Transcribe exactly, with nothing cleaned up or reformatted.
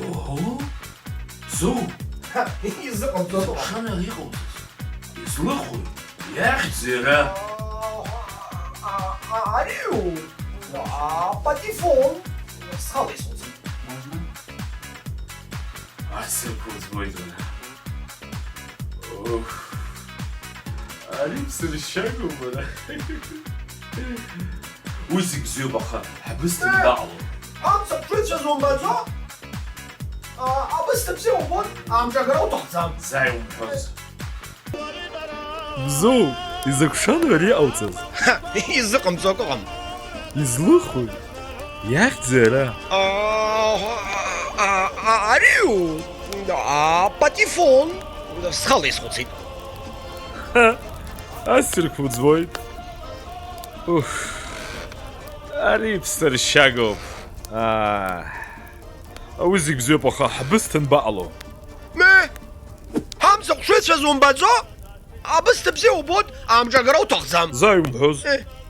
Оҳо! Зоу! Ҳа, изыҟамҵо ыҟам. Шана иҟауҵаз? Излыхәои? Иахьӡи иара? А, а, а, ариу, а, патефон. Схала исхәыцит. Можно? Ацырқәа уӡбоит уара. Ух. Ари ԥсыршьагоуп, бара. Уи зегь бзиоуп, аха ҳбысҭа Э! Ҳамца ԥшыцәаз умбаӡо? А, абысҭа бзиа убон, амҿагара уҭахӡам. Заа иумҳәоз. Бзоу, изакә шану ари иҟауҵаз? Ҳа, изыҟамҵо акы ыҟам. Излыхәои? Иахьӡи ара? А, а, а, ариу, а, патефон. Схала исхәыцит. Ҳа, ассирқәа уӡбоит. Уф. Ари ԥсыршьагоуп. Аа. Уи зегь бзиоуп, аха ҳбысҭа анбаҟало? Ме! Ҳамца ԥшыцәаз умбаӡо? Абысҭа бзиа убоит, амҿагара уҭахӡам. Заа иумҳәоз. Э.